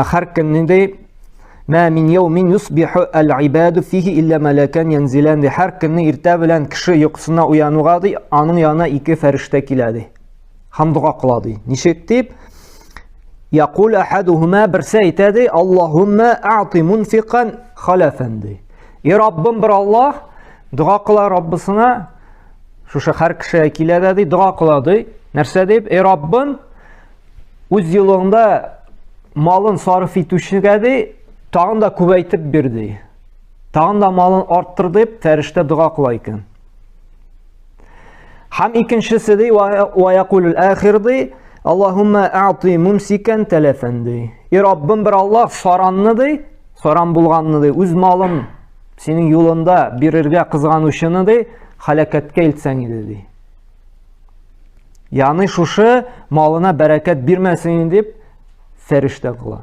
Һәр көнне ди, Мә мин яумин юсбиху әл-ибаду фихи илля малакан янзилан ди. Һәр көнне иртә белән кеше йокысына уянуга ди, аның янына ике фәрештә килә ди. Һәм дога кыла ди. Ничек дип? Якул ахадухума берсе әйтә ди, Аллаһумма а'ти мунфикан халафан ди. И Раббым бер Аллаһ, дога кыла Раббысына, шушы һәр кешегә килә дә ди, дога кыла ди. Нәрсә дип? И Раббым, Үз юлыңда малын сарыф итүчегә ди, тагын да күбәйтеп бир ди. Тагын да малын арттыр дип, фәрештә дога кыла икән. Һәм икенчесе ди, ва якулул ахир ди, Аллаһумма а'ти мумсикан талафан ди. И Раббым бер Аллаһ саранны ди, саран булганны ди, үз малын синең юлында бирергә кызганучыны ди, халәкәткә илтсәң иде ди. Ягъни шушы малына бәрәкәт бирмәсен дип фәрештә кыла.